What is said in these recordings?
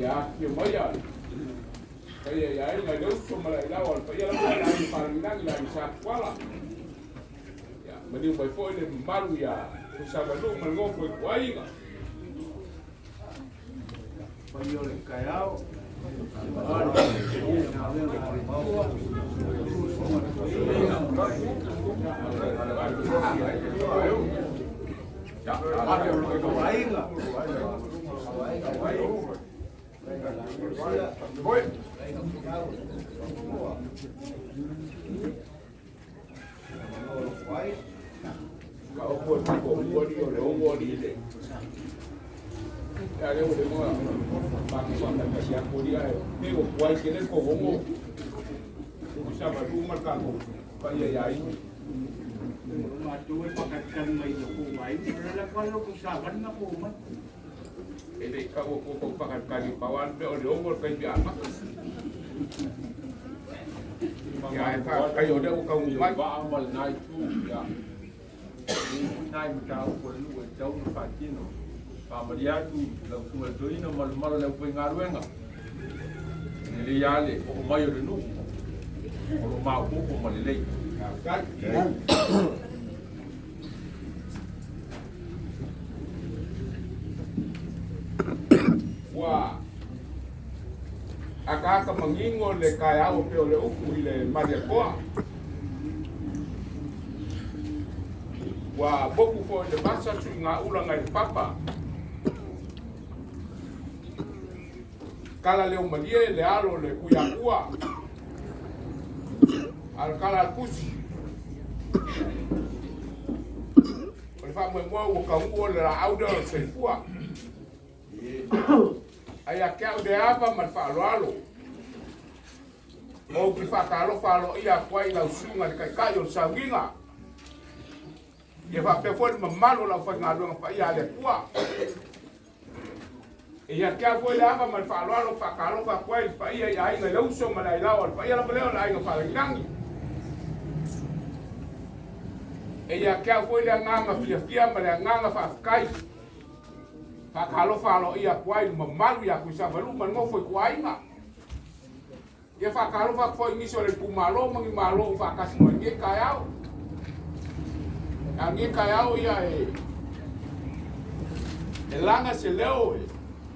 Ia afifio mai ai paia i aiga i le uso ma le ailaoa, le paia lava i le aiga Falagilagi, le aiga Satuala. Ia maliu mai foi le mamalu ia Tuisavaluu ma le nofo i Puaiga. Paia o le taeao, aua le galuega a le Matua, Aiga, I le ia le ua le moa matou faatasi atu ia e pe ua tuai tele le togogo Tuisavailuu ma le tatou paia i aiga. Matou e faatalitali mai le mai le la lo ku sa van na ko mai. E le i tau atu tou faatalitali, pau lava le mea o le 6 o le taimi amata. Ia ae faafetai o lea ua taunuu mai. Vaa ma lena itu ia nai mataupu o le nuu e tatau ona faatino. Faamalie atu lau susuga i le toeaina ma le mamalu o le aufaigaluega, e lelei lava le oo mai o le nuu o lo o maopoopo ma lelei. Faafetai. Ua akaaka manino le taeao e pei o le upu i le Malietoa. Ua motu foi le vasa suigaula nai le papa. Kala leo malie le alo le Tuiatua. A le kala a le tusi. O le faamoemoe ua taunuu o le laau lea o le soifua. Ae ia te au le ava ma le faaaloalo. Ou te faatalofa aloaia atu ai i lau susuga i le Taitai o le Sauniga. Ia faapea foi le mamalu o le aufaigaluega paia a le Atua. E ia te au foi le ava ma le faaaloalo faatalofa atu ai i le paia i aiga i le uso ma le ailaoa, o le paia lava lea o le aiga faalagilagi. E ia te au foi le agaga fiafia ma le agaga faafetai. Faatalofa aloaia atu ai i le mamalu ia Tuisavailuu ma le nofo i tuaiga. Ia faatalofa atu foi i nisi o le itumalo ma ni malo ua faatasi mai lenei taeao. A lenei taeao ia e laga se leo e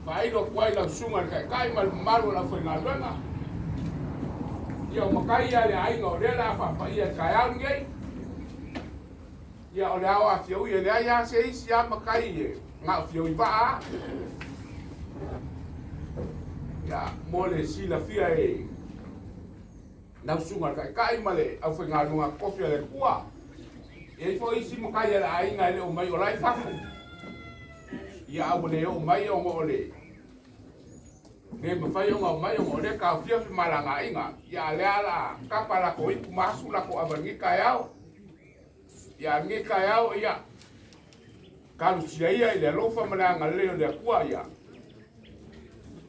faailo atu ai lau susuga i le Taitai ma le mamalu o le aufaigaluega. Ia o matai ia le aiga o lea o le a faapaia i le taeao lenei. Ia o le ao afiaui e leai lava se isi lava matai e na o Fiauivaa lava. Ia mo le silafia e lau susuga i le Taitai ma le aufaigaluega totofi a le Atua. E i ai foi isi matai a le aiga e le o mai o la e i fafo. Ia a ua le oo mai ona o le le mafai ona o mai ona o lea taofia femalagaaiga. Ia a lea o le a tapa latou ipu ma asu latou ava i lenei taeao. Ia lenei taeao ia talosia ia i le alofa ma le agalelei o le Atua ia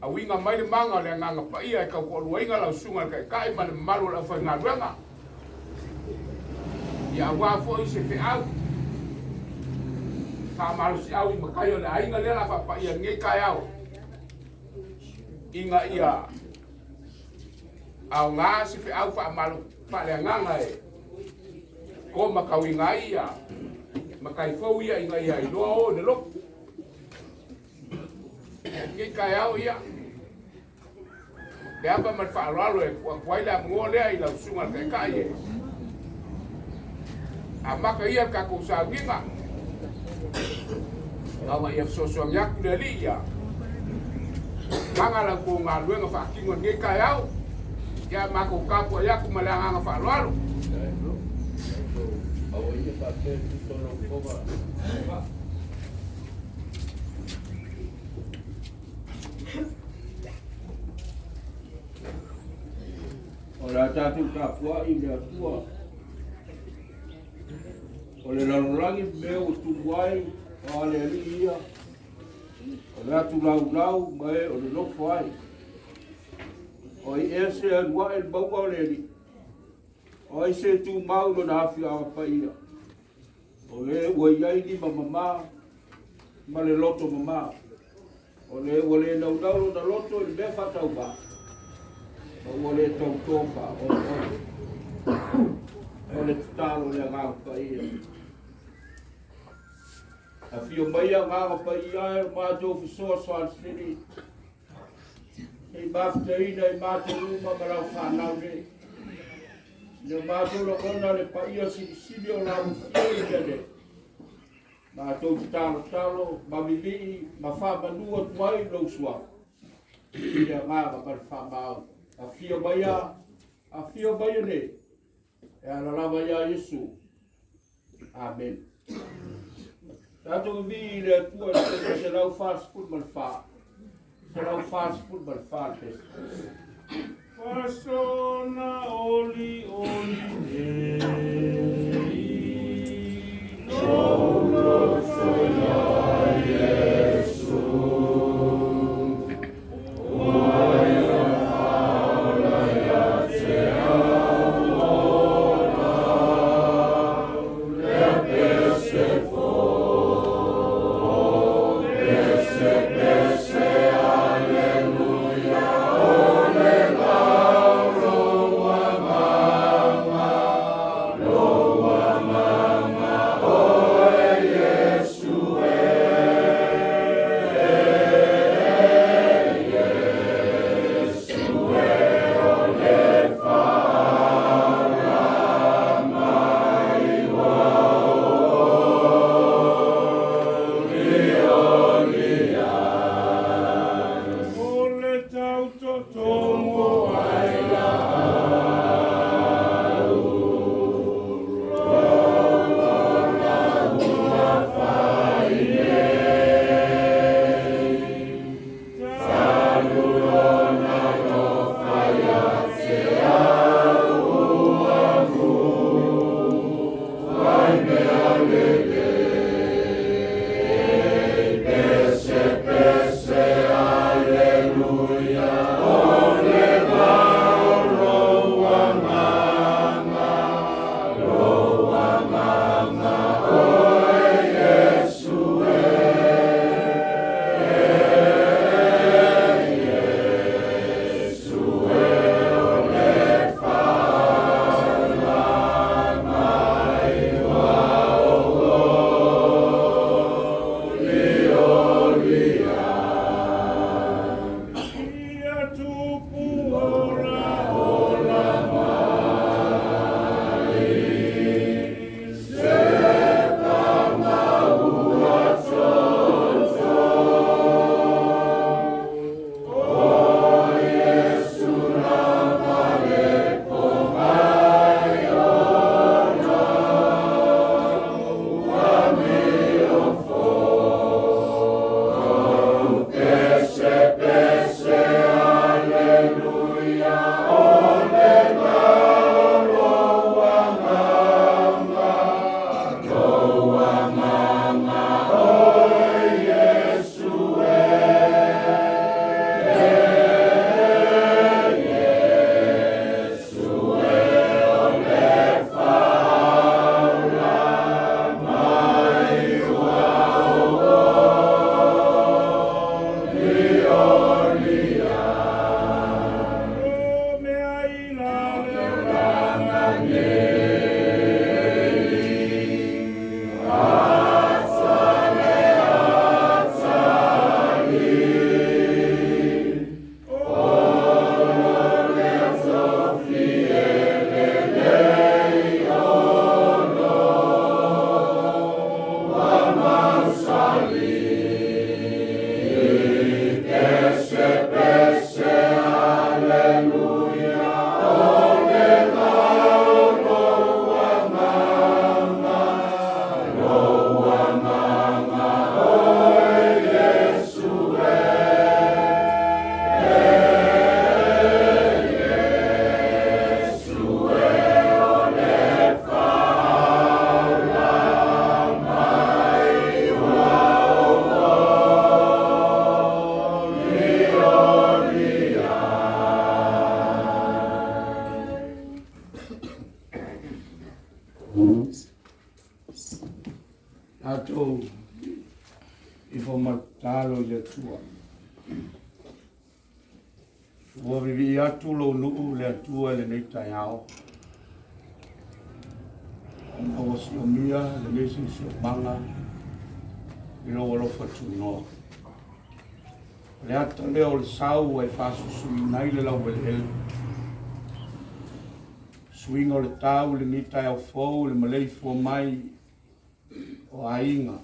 auiga mai le maga o le Agaga Paia e tautoaluaina lau susuga i le Taitai ma le mamalu o le aufaigaluega. Ia aua foi se feau faamalosiau i matai o le aiga lea o le a faapaia i lenei taeao, ina ia aoga se feau faamalo faaleagaga e toamatauina ai ia matai fou ia ina ia iloa o i le lotu. Lenei taeao ia le ava ma le faaaloalo e tuu atu ai le avanoa lea i lau susuga i le Taitai e amata ia le tatou sauniga. Ona ia fesoasoani atu le Alii ia maga la outou galuega faatino i lenei taeao. Ia matou tapuai atu ma le agaga faaaloalo. Aua ia faapea tusa o lau fofoga. O le a tatou tapuai i le Atua. O le lalolagi mea ua tumu ai, o a le Alii ia, o le atu laulau ma e o le nofo ai. O ai ea se alu ae le mauga o le Alii? O ai se tumau lona afioaga paia? O le ua i ai lima mama ma le loto mama. O le ua le naunau lona loto i le mea faatauvaa, ma ua le tautō faaoleole. O le tatalo le Agaga Paia. Afio mai Agaga Paia e o matou fesoasoani sei mafutaina i matou uma ma lau fanau nei. Ina matou lagona le paia silisili o lau afio i mea nei. Matou te talotalo ma vivii ma faamanu atu ai lou suafa i le agaga ma le faamaoni. Afio mai a, afio mai nei, e ala lava ia Iesu. Amen. Tatou vivii i le Atua i le pese 144. 144 le pese. Fasona oli oli e. O le tautotogo ai Ia tupu ola ola mai. Se pamaua toto. O Iesu lava le pomai ona. Ua mio fou. Pese, pese, aleluia, o le lauloa mama, loa mama, o Iesu e. Iesu e o le faula mai ua oli oli O mea i la le olaga nei. Ata le ata li. Olo le tofi e lelei olo. Ua mausali. Pese, pese, aleluia, o le lauloa mama, loa mama, o Iesu e. Iesu e o le faula mai ua oli oli Tatou ifo ma tatalo i le Atua. Ua vivii atu lou nuu le Atua i lenei taeao. Ona ua siomia lenei siosiomaga i lou alofa tunoa. O le ata lea o le sau ua e faasusuina ai le laueleele. Suiga o le tau i lenei taeao fou i le maleifua mai o aiga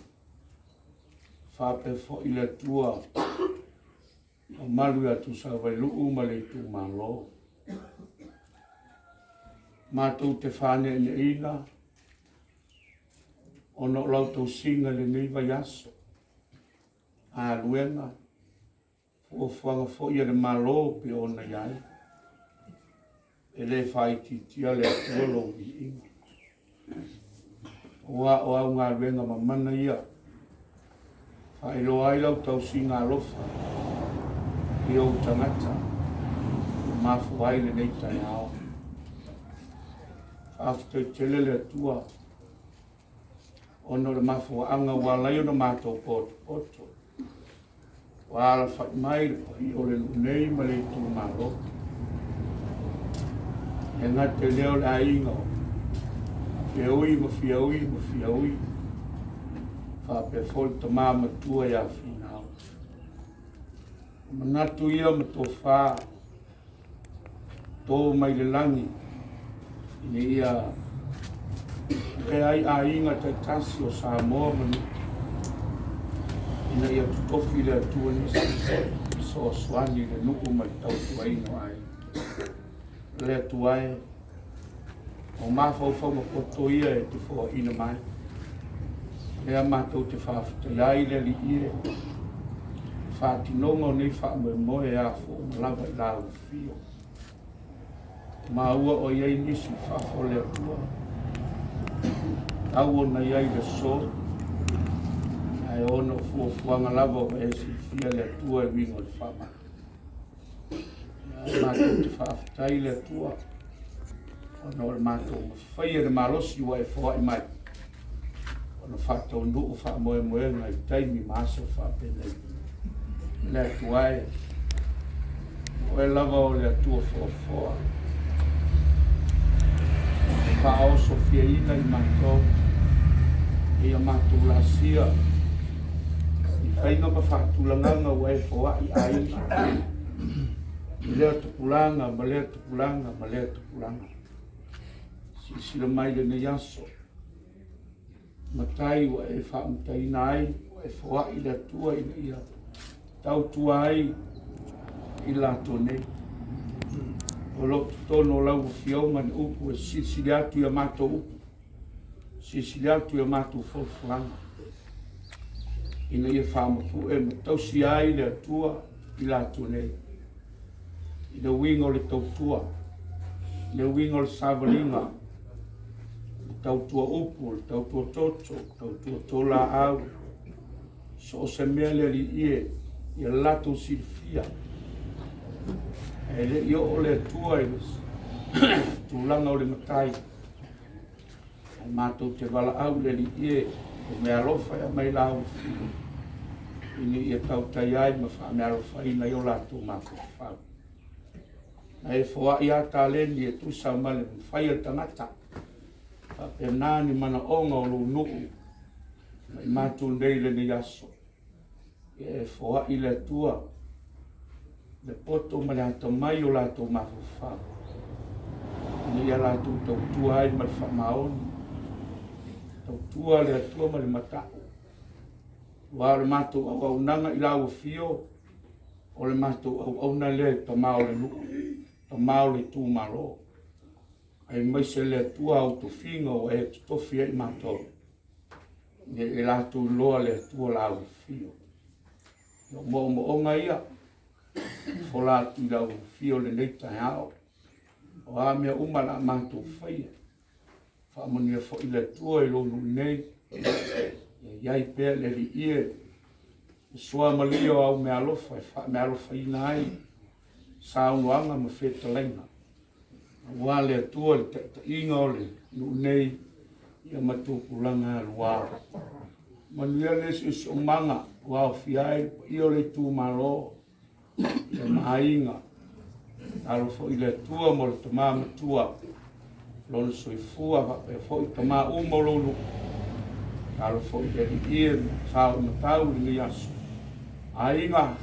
faapea foi le Atua mamalu ia Tuisavailuu ma le itumalo. Matou te faaneeneeina Ona o lau tausiga i lenei vaiaso, galuega, fuafuaga foi a le Malo pei ona i ai, e le faaitiitia le Atua lou viiga. Aua o au galuega mamana ia, faailoa ai lau tausiga alofa i ou tagata ua mafua ai lenei taeao. Faafetai tele le Atua ona o le mafuaaga ua ala ai ona matou potopoto, ua alafai mai le paia o le nuu nei ma le itumalo. E gata i lea o le aiga o Fiaui ma Fiaui ma Fiaui, faapea foi le tama matua ia Finao. O manatu ia ma tofa to mai le lagi ina ia avea ai aiga taitasi o Samoa ma nuu ina ia totofi le Atua nisi fesoasoani i le nuu ma le tautuaina o aiga. Le Atua e, o mafaufauga poto ia e te foaina mai. Lea matou te faafetai ai le Alii e, faatinoga o nei faamoemoe e afua uma lava i lau afio. Maua o i ai nisi i fafo o le Atua, tau ona i ai le aso, ae ona o fuafuaga lava ua e silafia le Atua e uiga o le faamai. Ae matou te faafetai le Atua, ona o le matou mafaia i le malosi ua e foai mai, ona faataunuu faamoemoega i taimi ma aso faapenei. Le Atua e, o oe lava o le Atua foafoa, e faaosofiaina i matou, ia matou laasia i faiga ma faatulagaga ua e foai aiga, i lea tupulaga ma lea tupulaga ma lea tupulaga. Silasila mai lenei aso, Matai ua e faamataina ai, ua e foai le Atua ina ia tautua ai i latou nei. O lo o totonu o lau Afioga ni upu e silisili atu i a matou upu, silisili atu i a matou folafolaga, ina ia faamapue ma tausia ai le Atua i latou nei, i le uiga o le tautua, i le uiga o le savaliga, le tautua upu, le tautua toto, le tautua tolaau, so o se mea le Alii e, ia latou silafia. Ae le i oo le Atua i le tulaga o le matai, ae matou te valaau i le Alii e, o meaalofa e aumai lau afio, ina ia tautai ai ma faameaalofaina ai o latou mafaufau. Ae foai lava taleni e tusa ma le mafai a le tagata. Faapena ni manaoga o lou nuu ma i matou nei i lenei aso. Ia e foai le Atua le poto ma le atamai o latou mafaufau, ina ia latou tautua ai ma le faamaoni, tautua le Atua ma le matau. Aua o le matou auaunaga i lau afio, o le matou auauna lea i tama o le nuu, tama o le itumalo, aemaise le Atua au tofiga ua e totofi ai matou, ina ia latou iloa le Atua lau afio. O moomooga ia, fola atu i lau afio lenei taeao, o a mea uma la matou faia, faamanuia foi le Atua i lou nuu nei, ia i ai pea le Alii e, le suamalie o au meaalofa e faameaalofaina ai saunoaga ma fetalaiga, aua le Atua le taitaiga o le nuu nei, ia ma tupulaga aluao. Manuia le siosiomaga ua aofia ai le paia o le itumalo, ia ma aiga. Tatalo foi le Atua mo le tama matua, lona soifua faapea foi tama uma o lou nuu. Tatalo foi le Alii e sao i matau i lenei aso. Aiga,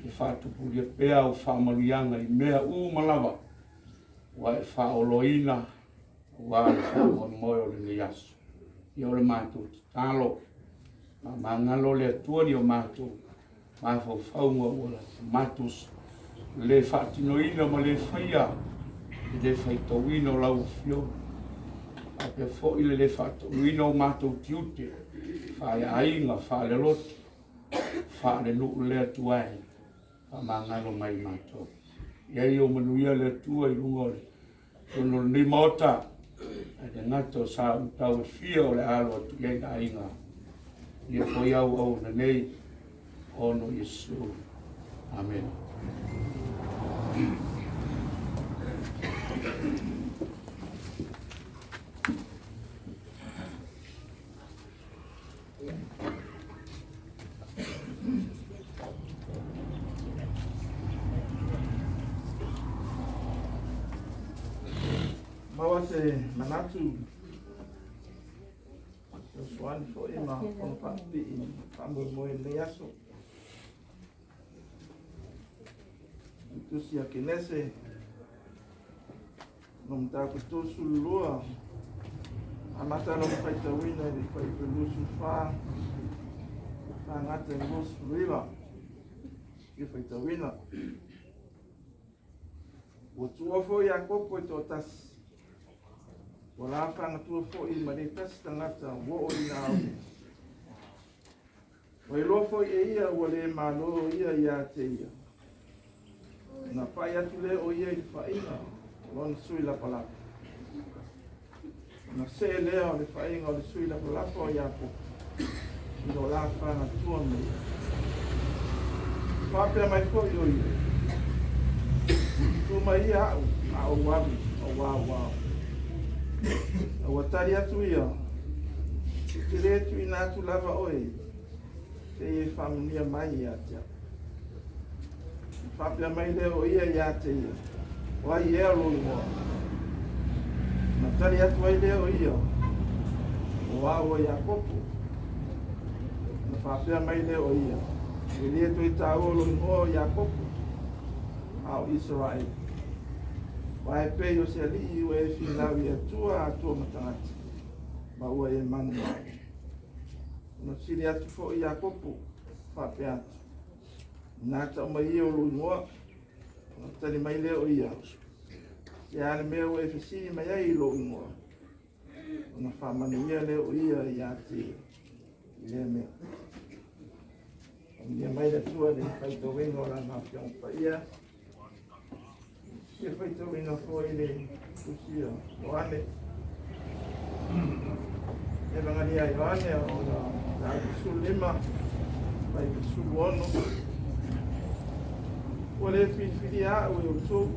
ia faatupulia pea au faamanuiaga i mea uma lava ua e faaoloina aua le faamoemoe o lenei aso. Ia o le matou tatalo, faamagalo le Atua ni o matou mafaufauga ua matou le faatinoina ma le faia i le faitauina o lau Afioga. Faapea foi le le faataunuina o matou tiute, faaleaiga, faalelotu, faalenuu le Atua e faamagalo mai matou. Ia i ou manuia le Atua i luga o le totonu o lenei Maota, ae le gata o sa utau e fia o le a alo atu i ai aiga, ia foi auauna nei, ona o Iesu. Amene. Maua se manatu fesoasoani foi ma fono faapipii faamoemoe i lenei aso. Tusi a Kenese no Mataupu 32, amata lona faitauina i le fuaiupu 24 faagata i le 29 ia faitauina. Ua tuua foi Iakopo e toatasi, ua la fagatua foi ma le tasi tagata ua oo ina aoga. Ua iloa foi e ia ua le malo ia ia te ia. Ona pai atu lea o ia i le faiga o lona sui lapalapa. Ona see lea o le faiga o le sui lapalapa o Iakopo i lo la fagatua ma ia. Faapea mai foi o ia, tu mai ia au, a ou alu, au au au. A ua tali atu ia, ou te le tuuina atu lava oe, se i e faamanuia mai ia te au. Faapea mai lea o ia ia te ia, o ai ea lou igoa? Na tali atu ai lea o ia, o au o Iakopo. Na faapea mai lea o ia, e le toe taua lou igoa o Iakopo, a o Isaraelu. Aua e pei o se alii ua e finau i Atua atoa ma tagata, ma ua e manumalo. Na fesili atu foi Iakopo, faapea atu, na tau mai ia o lou igoa. Na tali mai lea o ia, se a le mea ua e fesili mai ai i lou igoa? Ona faamanuia lea o ia ia te ia i lea mea. Faamanuia mai le Atua i le faitauina o Lana Afioga Paia. Ia faitauina foi le tusi a Ioane. Evangelia a Ioane o la 15, mai 16. Ua le filifilia au e outou,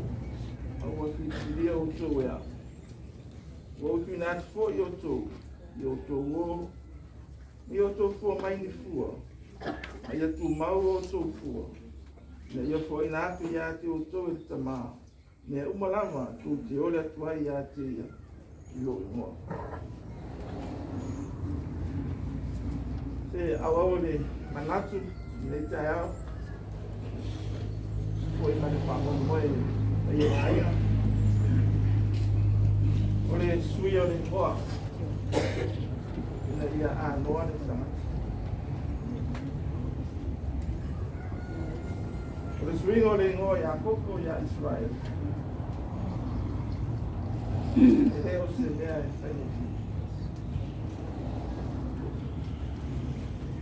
a ua filifilia outou e au. Ua ou tuuina atu foi outou, i outou o, i outou fua mai ni fua, a ia tumau outou fua, ina ia foaiina atu ia te outou e le Tamā, mea uma lava tou te ole atu ai ia te ia i lou igoa. Se auau o le manatu i lenei taeao, foi ma le faamoemoe i le aiga. O le sui o le igoa ina ia anoa le tagata. O le suiga o le igoa Iakopo ia Isaraelu, e le o se mea e faigofie.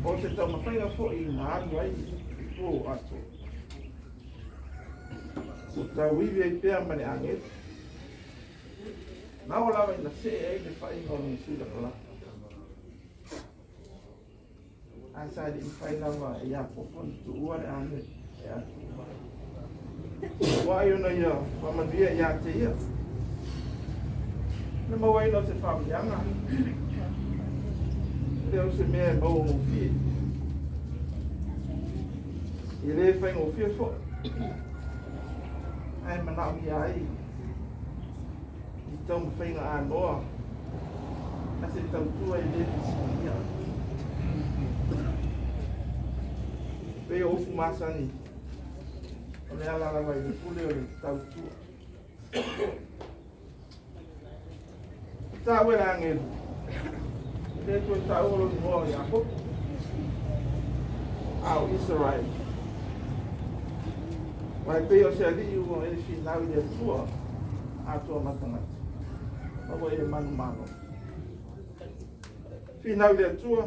O se taumafaiga foi na alu ai i po atoa. Ua tauivi ai pea ma le agelu. Na oo lava ina see ai le faiga o lona sui lapalapa. Ae sa le i mafai lava e Iakopo ona tuua le agelu e alu. Ua ai ona ia faamanuia ia te ia. Le mauaina o se faamanuiaga, e le o se mea e mauagofie. E le faigofie foi. Ae manaomia ai i taumafaiga anoa a se tautua e le fesiligia. Pei o upu masani, o le ala lava i le pule o le tautua. Taua e le agelu, e le toe taua lou igoa o Iakopo, a o Isaraelu. Aua e pei o se alii ua e finau i le Atua atoa ma tagata, ma ua e manumalo. Finau i le Atua,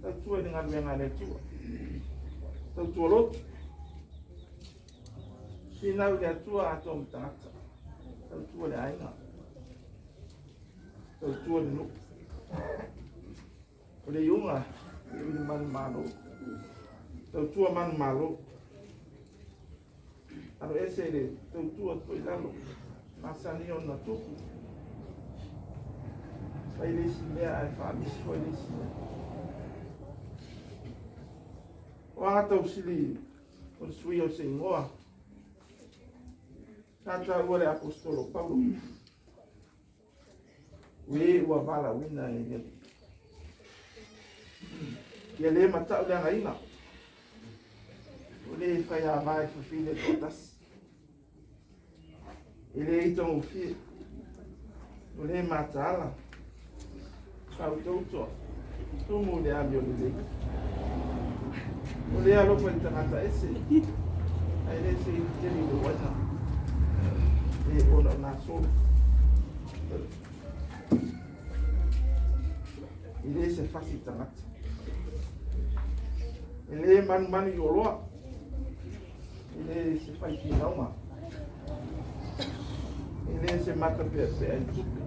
tautua i le galuega a le Atua, tautua lotu. Finau i le Atua atoa ma tagata, tautua le aiga, tautua le nuu. O le iuga i le manumalo, tautua manumalo. Alo ese le tautua atu i lalo, masani ona tupu. Fai le isi mea ae faamisi foi le isi mea. O aga tausili o le suia o se igoa, sa taua le Aposetolo Paulo, o e ua valaauina e le Alii. Ia le matau le againa, o le faiava e fafine toatasi, e le itagofie, o le mataala, fautautoa, tumu i le amio lelei. O le alofa i tagata ese, ae le se i tele i le uaina, e ona o gasolo. E le se fasi tagata. E le manumanu i oloa, e le se fai finauga, e le se mata peapea i tupe.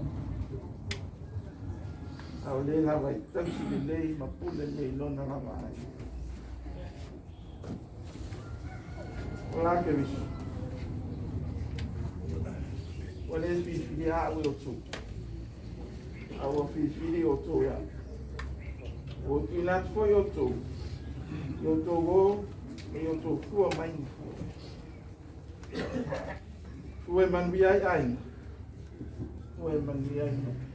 A o le lava i tausi lelei ma pule nei lona lava ai. O la ke visu. Ua le filifilia au e outou. A ua filifili outou ia. Ua tuuina atu foi outou, i outou o, ma i outou fua mai ni fua. Fua e manuia ai aiga, fua e manuia ai nuu.